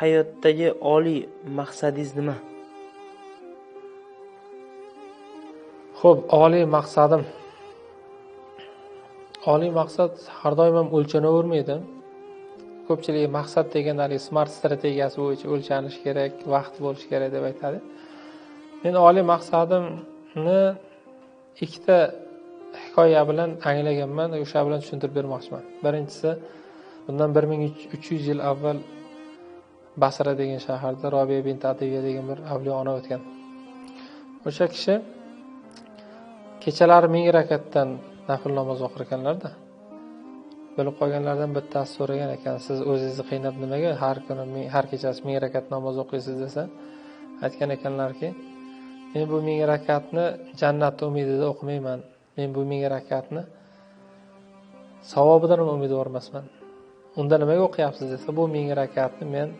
Hayotdagi oliy maqsadingiz nima? Xo'p, oliy maqsadim. Oliy maqsad har doim ham o'lchanavermaydi. Ko'pchilik maqsad deganda smart strategiyasi bo'yicha o'lchanish kerak, vaqt bo'lishi kerak deb aytadi. Men oliy maqsadimni ikkita hikoya bilan anglaganman, o'sha bilan tushuntirib bermoqchiman. Birinchisi, bundan 1300 yil avval Basra degan shaharda Robiya bint Atiya degan bir avliyo ona o'tgan. O'sha kishi kechalari 1000 rakatdan nafl namoz o'qir ekanlar-da. Bilib qolganlardan bittasi so'ragan ekan, siz o'zingizni qiynab nimaga har kuni har kechasi 1000 rakat namoz o'qiysiz desa, aytgan ekanlarki, men bu 1000 rakatni jannat umidida o'qimayman. Men bu 1000 rakatni savobidan ham umidvor emasman. Unda nimaga o'qiyapsiz desa, bu 1000 rakatni men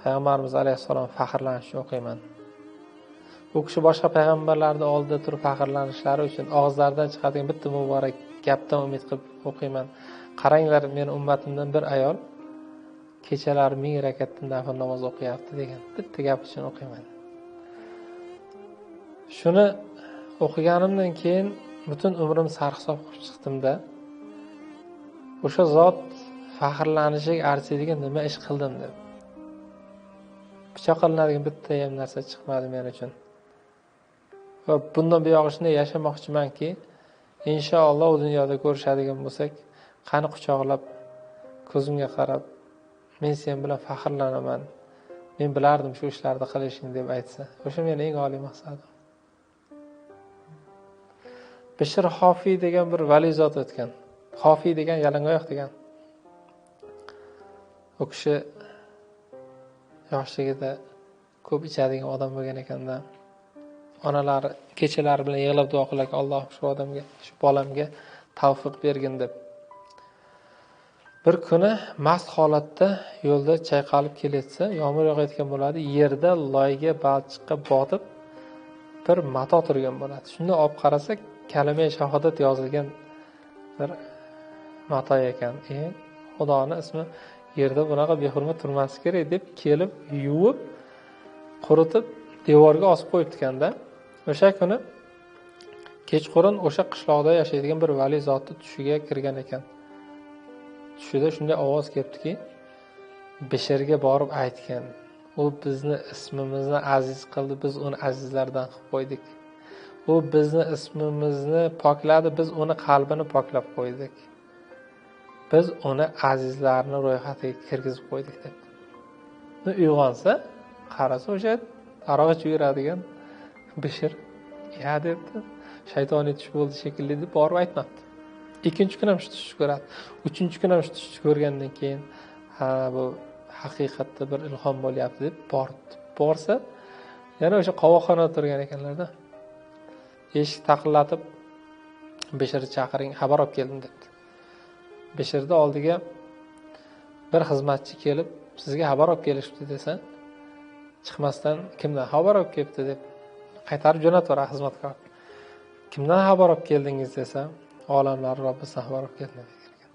Payg'ambarimiz alayhissalom faxrlanish uchun o'qiyman. U kishi boshqa payg'ambarlarning oldida turib faxrlanishlari uchun og'izlaridan chiqadigan bitta muborak gapdan umid qilib o'qiyman. Qaranglar, meni ummatimdan bir ayol kechalari 1000 rakatdan nafl namoz o'qiyapti degan bitta gap uchun o'qiyman. Shuni o'qiganimdan keyin butun umrim sarhisob qilib chiqdimda, o'sha zot faxrlanishiga arziydigan nima ish qildim deb. Pichoq qilinadigan bitta ham narsa chiqmadi men uchun. Va bundan buyog'i shunday yashamoqchimanki, inshaalloh u dunyoda ko'rishadigan bo'lsak, qani quchoqlab, ko'zimga qarab, men sen bilan faxrlanaman, men bilardim shu ishlarni qilishing deb aytsa, o'sha meni eng oliy maqsadim. Bishr Hofiy degan bir vali zot o'tgan. Hofiy degan yalangoyoq degan. U kishi yoshligida ko'p ichadigan odam bo'lgan ekanda. Onalari kechalari bilan yig'lab duo qilar ekan, Alloh shu odamga, shu bolamga tavfiq bergin deb. Bir kuni mast holatda yo'lda chayqalib kelayotsa, yomg'ir yog'ayotgan bo'ladi, yerda loyga, balchiqqa botib bir mato turgan bo'ladi. Shunda olib qarasa, kalima shahodat yozilgan bir mato ekan. Xudoni ismi yerda bunaqa behurmat turmasi kerak deb kelib yuvib, quritib devorga osib qo'yibdi-kanda. O'sha kuni kechqurun o'sha qishloqda yashaydigan bir vali zoti tushiga kirgan ekan. Tushida shunday ovoz kelibdiki, Bishirga borib aytgan, u bizni ismimizni aziz qildi, biz uni azizlardan qilib qo'ydik. U bizni ismimizni pokladi, biz uni qalbini poklab qo'ydik. Biz uni azizlarni ro'yxatiga kirgizib qo'ydik deb. Uyg'onsa, qarasa o'sha aroq ichib yuradigan Bishir, ya debdi, shaytoniy tush bo'ldi shekilli deb borib aytmabdi. Ikkinchi kun ham shu tushni ko'radi. Uchinchi kun ham shu tushni ko'rgandan keyin, ha, bu haqiqatda bir ilhom bo'lyapti deb boribdi. Borsa, yana o'sha qovoqxonada turgan ekanlarda. Eshik taqillatib, Bishirni chaqiring, xabar olib keldim debdi. Bishirni oldiga bir xizmatchi kelib, sizga xabar olib kelishibdi desa, chiqmasdan kimdan xabar olib kelibdi deb qaytarib jo'nataveradi xizmatkor. Kimdan xabar olib keldingiz desa, olamlar Robbisidan xabar olib keldim degan ekan.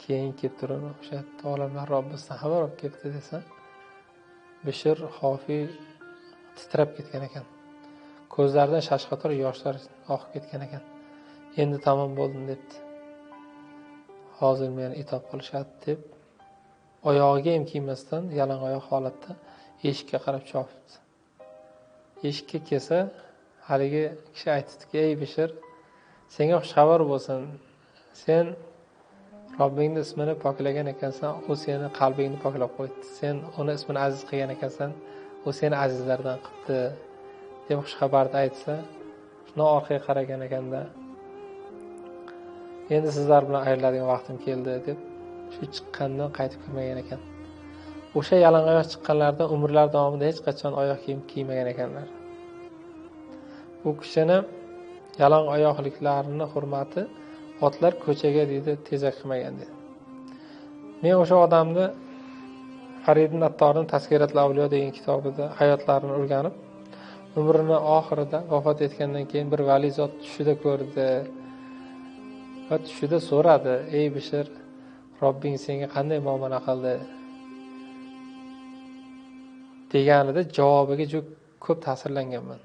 Keyin kelib turib, o'sha olamlar Robbisidan xabar olib kelibdi desa, Bishir Hofiy titrab ketgan ekan. Ko'zlaridan shashqator yoshlar oqib ketgan ekan. Endi tamom bo'ldim debdi. Hozir meni itob qilishadi deb oyog'iga ham kiymasdan yalang oyoq holatda eshikka qarab chopibdi. Eshikka kelsa, haligi kishi aytibdiki, ey Bishir, senga xushxabar bo'lsin. Sen Robbingning ismini poklagan ekansan, u seni qalbingni poklab qo'ydi. Sen uni ismini aziz qilgan ekansan, u seni azizlardan qildi deb xushxabarni aytsa, shuni orqaga qaragan ekanda, endi sizlar bilan ayriladigan vaqtim keldi deb shu chiqqandan qaytib kirmagan ekan. O'sha yalangoyoq chiqqanlardan umrlari davomida hech qachon oyoq kiyim kiymagan ekanlar. U kishini yalang oyoqliklarini hurmati otlar ko'chaga deydi tezak qilmagan dedi. Men o'sha odamni Fariddin Attorning Tazkiratul Avliyo degan kitobida hayotlarini o'rganib, umrini oxirida vafot etgandan keyin bir vali zot tushida ko'rdi va tushida so'radi: "Ey Bishir, Robbing senga qanday muomala qildi?" Deganida javobiga juda ko'p ta'sirlanganman.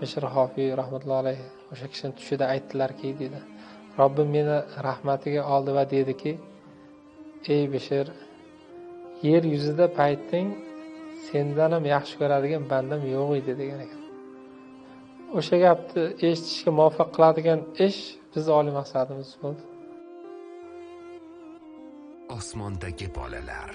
Bishr Hofiy rahmatullohi alayhi o'sha kishini tushida aytdilarki, dedi, Robbim meni rahmatiga oldi va dediki, ey Bishr, yer yuzida payting sendan ham yaxshi ko'radigan bandam yo'q edi degan ekan. O'sha gapni eshitishga muvaffaq qiladigan ish biz oliy maqsadimiz bo'ldi. Osmondagi bolalar.